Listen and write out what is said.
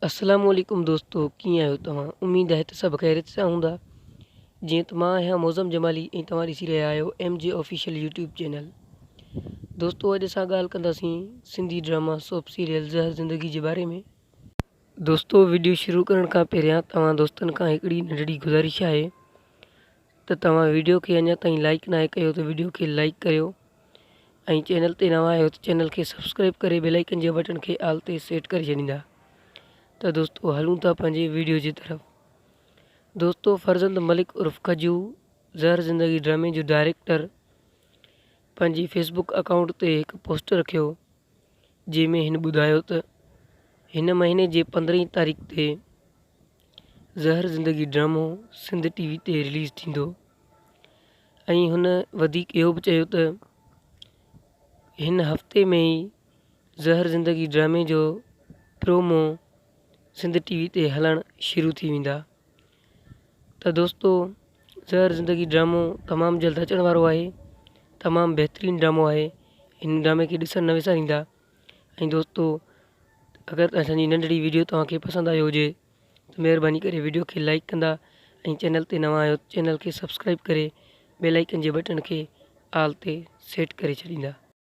السلام عليڪم دوستو ڪيئن آهيو توهان اميد آهي ته سڀ خيريت سان هوندا جيئن ته مان آهيان معظم جمالي ۽ توهان ڏسي رهيا آهيو M G official YouTube channel دوستو اڄ اسان ڳالهه ڪنداسين سنڌي ڊراما سوپ سيريل زهر زندگي جي باري ۾ دوستو وڊيو شروع ڪرڻ کان پهريان توهان دوستن کان هڪڙي ننڍڙي گذارش آهي ته توهان وڊيو کي اڃا تائين لائڪ ناهي ڪيو ته وڊيو کي لائڪ ڪريو ۽ چينل تي نوان آهيو ته چينل کي سبسڪرائب ڪري بيل آئيڪن جي بٽڻ کي آل تي سيٽ ڪري ڇڏيندا ته دوستو هلون ٿا پنهنجي ويڊيو جي طرف دوستو فرزند ملڪ عرف کجو زهر زندگي ڊرامي جو ڊائريڪٽر پنهنجي فيسبوڪ اڪائونٽ تي هڪ پوسٽ رکيو جنهن ۾ هن ٻڌايو ته هن مهيني جي 15 تاريخ تي زهر زندگي ڊرامو سنڌ ٽي وي تي رليز ٿيندو ۽ هن وڌيڪ اهو به چيو ته هن هفتي ۾ ئي زهر زندگي ڊرامي جو پرومو سنڌ ٽي وي تي هلڻ شروع ٿي ويندا ته دوستو زهر زندگي ڊرامو تمام جلد اچڻ وارو آهي تمام بهترين ڊرامو آهي هن ڊرامي کي ڏسڻ نه وساريندا ۽ دوستو اگر اسان جي ننڍڙي ويڊيو توهان کي پسند آيو هجي ته مهرباني ڪري وڊيو کي لائيڪ ڪندا ۽ چينل تي نوان آهيو ته چينل کي سبسڪرائيب ڪري بيل آئيڪن جي بٽڻ کي آل تي سيٽ ڪري ڇڏيندا.